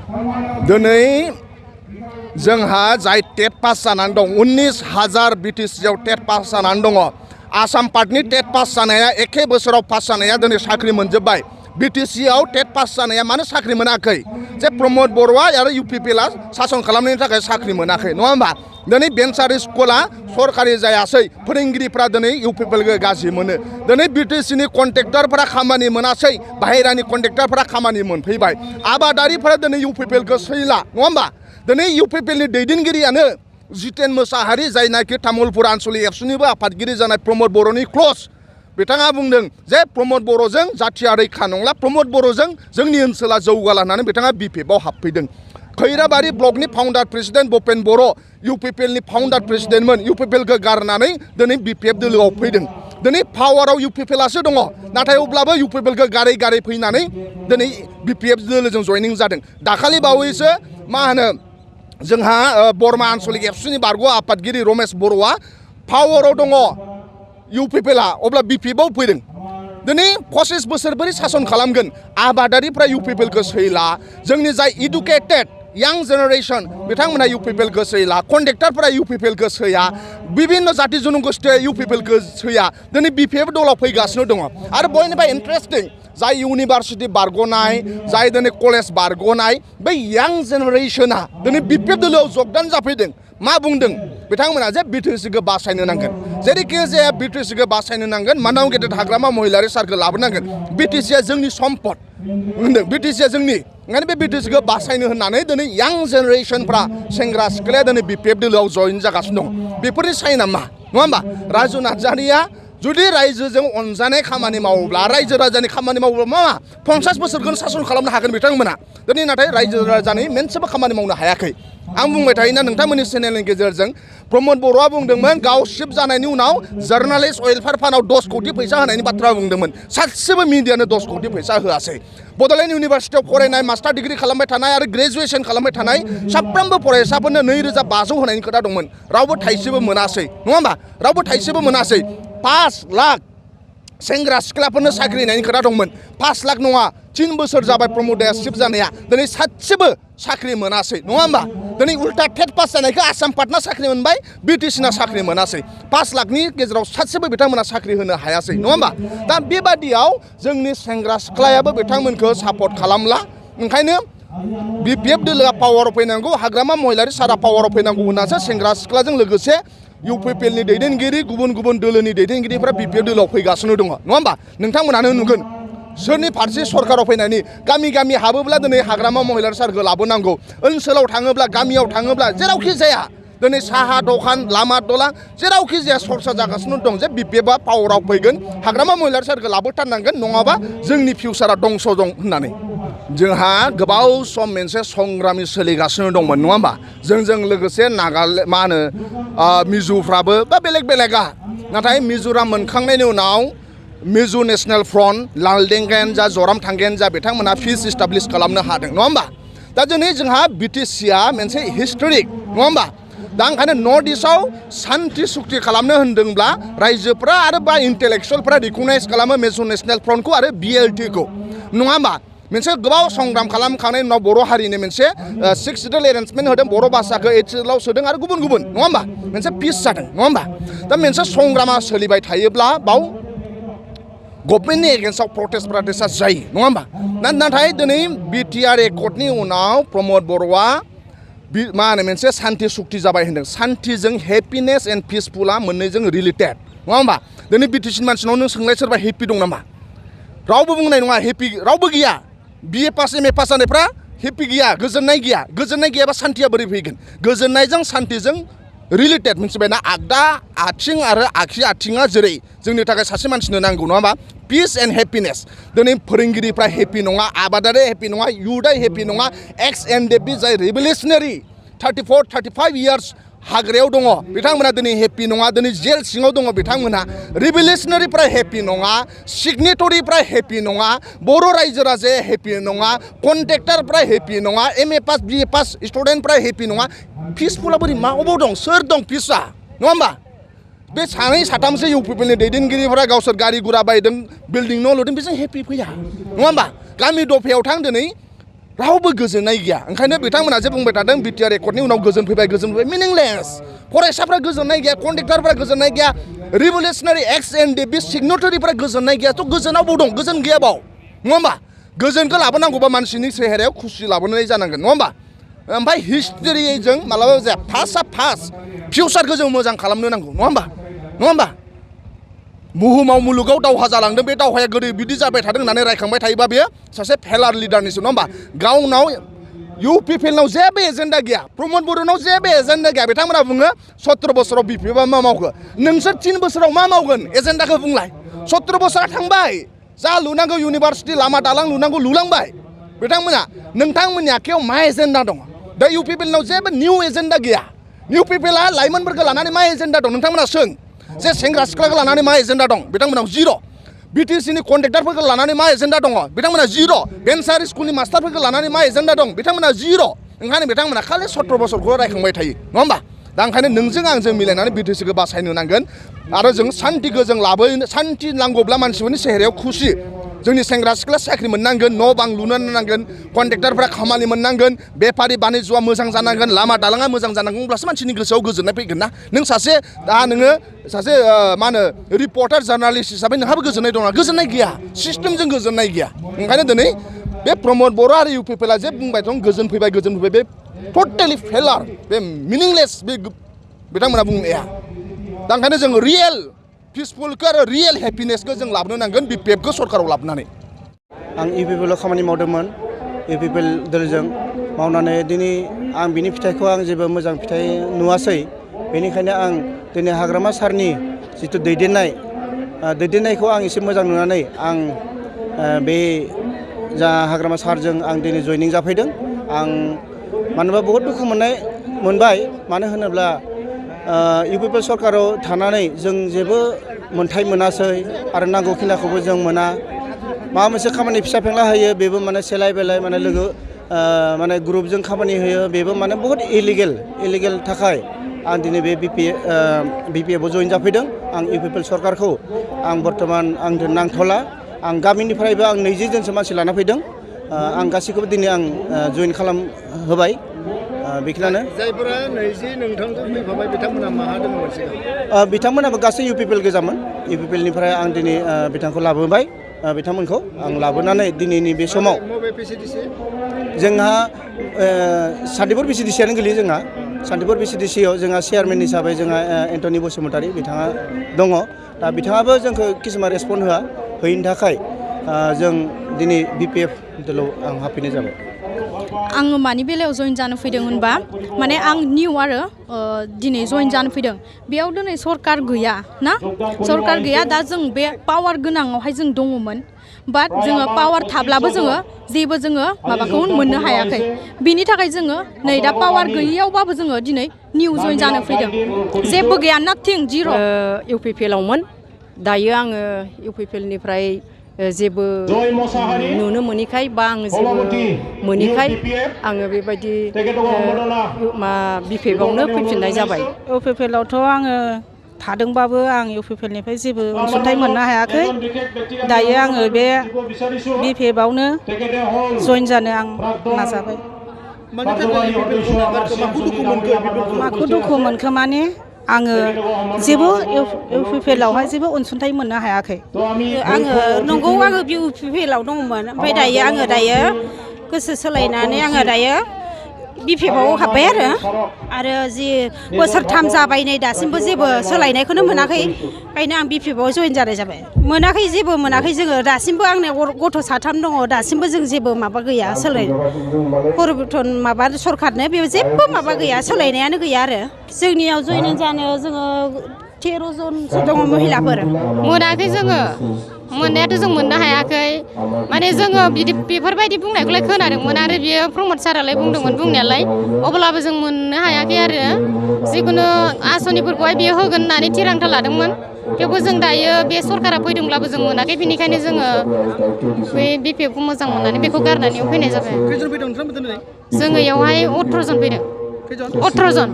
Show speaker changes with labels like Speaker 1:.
Speaker 1: दिनै जोंहा जाय टेट पास जानानै दं 19,000 बिटिसिआव टेट पास जानानै दङ आसाम पार्टनि टेट पास जानाया एखे बोसोराव पास जानाया दिनै साख्रि मोनजोब्बाय बिटिसिआव टेट पास जानाया मानो साख्रि मोनाखै जे प्रमद बर'आ आरो इउपिपिएलआ सासन खालामनायनि थाखाय साख्रि मोनाखै नङा होमबा दिनै भेन्सार स्कुला सरकारि जायासै फोरोंगिरिफ्रा दिनै इउपिपिएलखौ गाज्रि मोनो दिनै बिटिसिनि कन्ट्रेक्टरफ्रा खामानि मोनासै बाहेरानि कन्ट्रेक्टरफ्रा खामानि मोनफैबाय आबादारिफ्रा दिनै इउपिपिएलखौ सैला नङा होमबा दिनै इउपिपिएलनि दैदेनगिरियानो जितेन मोसाहारि जायनाखि तामुलपुर आन्चलिक एबसुनिबो आफादगिरि जानाय प्रमद बर'नि क्ल'ज बिथाङा बुंदों जे प्रमद बर'जों जाथिया रैखा नंला प्रमद बर'जों जोंनि ओनसोला जौगाला होननानै बिथाङा बिपिएफआव हाबफैदों खैराबारि ब्लकनि फाउन्डार प्रेसिडेन्ट भुपेन बर' इउपिपिएलनि फाउन्डार प्रेसिडेन्टमोन इउपिपिएलखौ गारनानै दिनै बिपिएफ दोलोआव फैदों दिनै पावाराव इउपिपिएलआसो दङ नाथाय अब्लाबो इउपिपिएलखौ गारै गारै फैनानै दिनै बिपिएफ दोलोजों जयनिं जादों दाखालि बावैसो मा होनो जोंहा बरमा आन्चलिक एबसुनि बारग' आफादगिरि रमेश बर'आ पावाराव दङ इउपिपिएलआ अब्ला बिपिएफआव फैदों दिनै 25 बोसोर बोरै सासन खालामगोन आबादारिफ्रा इउपिपिएलखौ सैला जोंनि जाय इडुकेटेड यां जेनेरेशन बिथांमोना इउपिपिएलखौ सैला कन्ट्रेक्टरफोरा इउपिपिएलखौ सैया विभिन्न जाति जनगोष्ठीया इउपिपिएलखौ सैया दिनै बिपिएफ दलाव फैगासिनो दङ आरो बयनिफ्राय इन्टारेस्टिं जाय इउनिभार्सिटि बारग'नाय जाय दिनै कलेज बारग'नाय बै यां जेनेरेशना दिनै बिपिएफ दोलोआव जगदान जाफैदों मा बुंदों बिथांमोना जे बिटिसिखौ बासायनो नांगोन जेरैखि जाया बिटिसिखौ बासायनो नांगोन मानाव गेदेर हाग्रामा महिलारि सारखौ लाबोनांगोन बिटिसिया जोंनि सम्पद होनदों बिटिसिया जोंनि ओंखायनो बे बिटिसिखौ बासायनो होननानै दिनै यां जेनेरेशनफ्रा सेंग्रा सिख्लाया दिनै बिपिएफ दोलोआव जइन जागासिनो दं बेफोरनि साइना मा नङा होमबा राजु नार्जारिया जुदि रायजोजों अनजानाय खामानि मावोब्ला रायजो राजानि खामानि मावोब्ला मा 50 बोसोरखौनो सासन खालामनो हागोन बिथांमोना दिनै नाथाय रायजो राजानि मोनसेबो खामानि मावनो हायाखै आं बुंबाय थायोना नोंथांमोननि चेनेलनि गेजेरजों प्रमद बर'आ बुंदोंमोन गाव शिफ्ट जानायनि उनाव जार्नालिस्ट वेलफेयार फान्डआव 10 कोटि फैसा होनायनि बाथ्रा बुंदोंमोन सासेबो मिडियानो 10 कोटि फैसा होआसै बड'लेण्ड इउनिभार्सिटियाव फरायनाय मास्टार डिग्री खालामबाय थानाय आरो ग्रेजुएशन खालामबाय थानाय साफ्रोमबो फरायसाफोरनो 2,500 होनायनि खोथा दंमोन रावबो थाइसेबो मोनासै नङा होमबा रावबो थाइसेबो मोनासै 5 लाख सेंग्रा सिख्लाफोरनो साख्रि होनायनि खोथा दंमोन 5 लाख नङा 3 बोसोर जाबाय प्रमदआ शिफ्ट जानाया दिनै सासेबो साख्रि मोनासै नङा होमबा दिनै उल्टा टेट पास जानायखौ आसाम पार्टना साख्रि मोनबाय बिटिसिना साख्रि मोनासै 5 लाखनि गेजेराव सासेबो बिथांमोना साख्रि होनो हायासै नङा होमबा दा बेबादियाव जोंनि सेंग्रा सिख्लायाबो बिथांमोनखौ सापर्ट खालामला ओंखायनो बिपिएफ दोलोआ पावाराव फैनांगौ हाग्रामा महिलारि सारा पावाराव फैनांगौ होननासो सेंग्रा सिख्लाजों लोगोसे इउपिपिएलनि दैदेनगिरि गुबुन गुबुन दोलोनि दैदेनगिरिफ्रा बिपिएफ दोलोआव फैगासिनो दङ नङा होमबा नोंथांमोनानो नुगोन सोरनि फारसे सरकाराव फैनायनि गामि गामि हाबोब्ला दिनै हाग्रामा महिलारि सारखौ लाबोनांगौ ओनसोलाव थाङोब्ला गामियाव थाङोब्ला जेरावखि जाया दिनै साहा दखान लामा दलां जेरावखि जाया सरसा जागासिनो दं जे बिपिएफआ पावाराव फैगोन हाग्रामा महिलारि सारखौ लाबोथारनांगोन नङाबा जोंनि फिउचारा दंस' दं होननानै जोंहा गोबाव सम मोनसे संग्रामि सोलिगासिनो दंमोन नङा होमबा जोंजों लोगोसे नागालेण्ड मा होनो मिजुफ्राबो बा बेलेग बेलेगा नाथाय मिज'राम मोनखांनायनि उनाव मिजु नेशनेल फ्रन्ट लालदेंगायानो जा जराम थांगायानो जा बिथांमोना पिस इस्टाब्लिश खालामनो हादों नङा होमबा दा दिनै जोंहा बिटिसिआ मोनसे हिस्टरिक नङा होमबा दा ओंखायनो नर्थ इस्टआव सान्ति सुक्ति खालामनो होनदोंब्ला रायजोफ्रा आरो बा इन्टेलेक्सुवेलफ्रा रिकगनाइज खालामो मिजु नेशनेल फ्रन्टखौ आरो बिएलटिखौ नङा होमबा मोनसे गोबाव संग्राम खालामखांनायनि उनाव बर' हारिनि मोनसे 6 सिडुल एरेन्जमेन्ट होदों बर' भाषाखौ 8 सिडुलाव सोदों आरो गुबुन गुबुन नङा होमबा मोनसे पिस जादों नङा होमबा दा मोनसे संग्रामा सोलिबाय थायोब्ला बाव गभर्नमेन्टनि एगेन्स्टआव प्रटेस्टआ जायो नङा होमबा नाथाय दिनै बिटिआर एकर्डनि उनाव प्रमद बर'आ मा होनो मोनसे सान्ति सुक्ति जाबाय होनदों सान्तिजों हेपिनेस एन्ड पिसफुला मोननैजों रिलेटेड नङा होमबा दिनै बिटिसिनि मानसिनाव नों सोंलाय सोरबा हेपि दं नामा रावबो बुंनाय नङा हेपि रावबो गैया बिए पास एमए पास जानायफ्रा हेपि गैया गोजोननाय गैयाबा सान्तिया बोरै फैगोन गोजोननायजों सान्तिजों रिलेटेड मिथिबायना आगदा आथिं आरो आगसि आथिङा जेरै जोंनि थाखाय सासे मानसिनो नांगौ नङा होमबा पिस एन्ड हेपिनेस दिनै फोरोंगिरिफ्रा हेपि नङा आबादारि हेपि नङा युथआ हेपि नङा एक्स एनडिएफबि जाय रिभलिउसनारि 34-35 इयार्स हाग्रायाव दङ बिथांमोना दिनै हेपि नङा दिनै जेल सिङाव दङ बिथांमोना रिभलिउसनारिफ्रा हेपि नङा सिगनेटरिफ्रा हेपि नङा बर' रायजो राजाया हेपि नङा कन्ट्रेक्टरफ्रा हेपि नङा एमए पास बिए पास स्टुडेन्टफ्रा हेपि नङा पिसफुला बोरै मा अबाव दं सोर दं पिसआ नङा होमबा बे सानै साथामसो इउपिपिएलनि दैदेनगिरिफोरा गावसोर गारि गुरा बायदों बिल्डिं न' लुदों बेजों हेपि फैया नङा होमबा गामि दफायाव थां दिनै रावबो गोजोननाय गैया ओंखायनो बिथांमोना जे बुंबाय थादों बिटिआर एकर्डनि उनाव गोजोन फैबाय मिनिंलेस फरायसाफ्रा गोजोननाय गैया कन्ट्रेक्टरफ्रा गोजोननाय गैया रिभलिउसनारि एक्ट एन्ड बे सिगनेटारिफ्रा गोजोननाय गैया थ' गोजोनाव बाव दं गोजोन गैया बाव नङा होमबा गोजोनखौ लाबोनांगौबा मानसिनि सेहेरायाव खुसि लाबोनाय जानांगोन नङा होमबा ओमफ्राय हिस्ट्रिजों मालाबा जाया फार्स्ट फिउचारखौ जों मोजां खालामनो नांगौ नङा होमबा बुहुमाव मुलुगाव दावहा जालांदों बे दावहाया गोदो बिदि जाबाय थादों होननानै रायखांबाय थायोबा बेयो सासे फेलार लिडारनिसो नङा होमबा गावनाव इउपिपिएलनाव जेबो एजेन्डा गैया प्रमद बर'नाव जेबो एजेन्डा गैया बिथांमोना बुङो 17 बोसोराव बिपिएफआ मा मावखो नोंसोर 3 बोसोराव मा मावगोन एजेन्डाखौ बुंलाय 17 बोसोरा थांबाय जा लुनांगौ इउनिभार्सिटि लामा दालां लुनांगौ लुलांबाय बिथांमोना नोंथांमोननि आखायाव मा एजेन्डा दङ दा इउपिपिएलनाव जेबो निउ एजेन्डा गैया इउपिपिएलआ लाइमोनफोरखौ लानानै मा एजेन्डा दं नोंथांमोना सों जे सेंग्रा सिख्लाखौ लानानै मा एजेन्डा दं बिथांमोनाव जिर' बिटिसिनि कन्ट्रेक्टरफोरखौ लानानै मा एजेन्डा दङ बिथांमोना जिर' भेन्सार स्कुलनि मास्टारफोरखौ लानानै मा एजेन्डा दं बिथांमोना जिर' ओंखायनो बिथांमोना खालि 17 बोसोरखौ रायखांबाय थायो नङा होमबा दा ओंखायनो नोंजों आंजों मिलायनानै बिटिसिखौ बासायनो नांगोन आरो जों सान्तिखौ जों लाबोनो सान्ति नांगौब्ला मानसिफोरनि सेहेरायाव खुसि जोंनि सेंग्रा सिख्ला साख्रि मोननांगोन न' बां लुनो नांगोन कन्ट्रेक्टरफ्रा खामानि मोननांगोन बेफारि बानिज्यआ मोजां जानांगोन लामा दालाङा मोजां जानांगोन अब्लासो मानसिनि गोसोआव गोजोननाय फैगोन ना नों सासे मा होनो रिपर्टार जार्नालिस्ट हिसाबै नोंहाबो गोजोननाय दङ गोजोननाय गैया सिस्टेमजों गोजोननाय गैया ओंखायनो दिनै बे प्रमद बर' आरो इउपिपिएलआ जे बुंबाय दं गोजोन फैबाय बे टटेलि फेलार बे मिनिंलेस बे बिथांमोना बुंनाया दा ओंखायनो जों रियेल पिसफुलखौ आरो रियेल हेपिनेसखौ जों लाबोनो नांगोन बिपिएफखौ सरकाराव लाबोनानै
Speaker 2: आं इउपिपिएलआव खामानि मावदोंमोन इउपिपिएल दोलजों मावनानै दिनै आं बिनि फिथाइखौ आं जेबो मोजां फिथाइ नुवासै बेनिखायनो आं दिनै हाग्रामा सारनि जिथु दैदेननायखौ आं एसे मोजां नुनानै आं बे जा हाग्रामा सारजों आं दिनै जयनिं जाफैदों आं मानोबा बहुद दुखु मोनबाय मानो होनोब्ला इउपिपिएल सरकाराव थानानै जों जेबो मोन्थाय मोनासै आरो नांगौखिनिखौबो जों मोना माबा मोनसे खामानि फिसा फेंला होयो बेबो माने सेलाय बेलाय माने लोगो माने ग्रुपजों खामानि होयो बेबो माने बहुत इलिगेल थाखाय आं दिनै बे बिपिएफआव जइन जाफैदं आं इउपिपिएल सरकारखौ आं बर्तमान आंजों नांथ'ला आं गामिनिफ्रायबो आं 20 जनसो मानसि लाना फैदों आं गासैखौबो दिनै आं जइन होबाय बेखिनियानो
Speaker 3: जायफोरा 20 नोंथांजों फैफाबाय बिथांमोना माहा दंमोन सिगां
Speaker 2: बिथांमोनाबो गासै इउपिपिएल गोजामोन इउपिपिएलनिफ्राय आं दिनै बिथांखौ लाबोबाय बिथांमोनखौ आं लाबोनानै दिनैनि बे समाव जोंहा सान्तिपुर भिसिडिसियानो गोलैयो जोंहा सान्तिपुर भिसिडिसियाव जोंहा चेयारमेन हिसाबै जोंहा एन्टनि बसुमतारी बिथाङा दङ दा बिथाङाबो जोंखौ किसुमान रेसपन्ड होयैनि थाखाय जों दिनै बिपिएफ दोलाव आं हाबफैनाय जाबाय
Speaker 4: आङो मानि बेलायाव जइन जानो फैदों होनबा माने आं निउ आरो दिनै जइन जानो फैदों बेयाव दिनै सरकार गैया ना सरकार गैया दा जों बे पावार गोनाङावहाय जों दङमोन बाट जोङो पावार थाब्लाबो जेबो माबाखौ मोननो हायाखै बिनि थाखाय जोङो नै दा पावार गैयैयावबाबो जोङो दिनै निउ जइन जानो फैदों जेबो गैया नाथिं जिर'
Speaker 5: इउपिपिएलआवमोन दायो आङो इउपिपिएलनिफ्राय जेबो नुनो मोनैखाय बा आं जेबो मोनैखाय आङो बेबायदि बिपिएफआवनो फैफिननाय जाबाय
Speaker 6: इउपिपिएलआवथ' आङो थादोंबाबो आं इउपिपिएलनिफ्राय जेबो अनसुंथाइ मोननो हायाखै दायो आङो बे बिपिएफआवनो जइन जानो आं नाजाबाय माखौ दुखु मोनखो माने आङो जेबो इउपिपिएलआवहाय जेबो अनसुंथाइ मोननो हायाखै
Speaker 7: आङो नंगौ आङो इउपिपिएलआव दङमोन ओमफ्राय दायो आङो गोसो सोलायनानै आङो दायो बिपिएफआव हाबबाय आरो जि बोसोरथाम जाबाय नै दासिमबो जेबो सोलायनायखौनो मोनाखै ओंखायनो आं बिपिएफआव जइन जानाय जाबाय मोनाखै जेबो मोनाखै जोङो दासिमबो आंनि गथ' 3 दङ दासिमबो जों जेबो माबा गैया परिबर्तन माबा सरकारनो बे जेबो माबा गैया सोलायनायानो गैया आरो जोंनियाव जइन जानो जोङो 13 जनसो दङ महिलाफोर
Speaker 8: मोनाखै जोङो मोननायाथ' जों मोननो हायाखै माने जोङो बेफोरबायदि बुंनायखौलाय खोनादोंमोन आरो बियो प्रमद सारालाय बुंदोंमोन बुंनायालाय अब्लाबो जों मोननो हायाखै आरो जिखुनु आसनिफोरखौहाय बियो होगोन होननानै थिरांथा लादोंमोन थेवबो जों दायो बे सरकारा फैदोंब्लाबो जों मोनाखै बेनिखायनो जोङो बे बिपिएफखौ मोजां मोननानै बेखौ गारनानै फैनाय जाबाय जोङो इयावहाय 18 जन फैदों 18 जन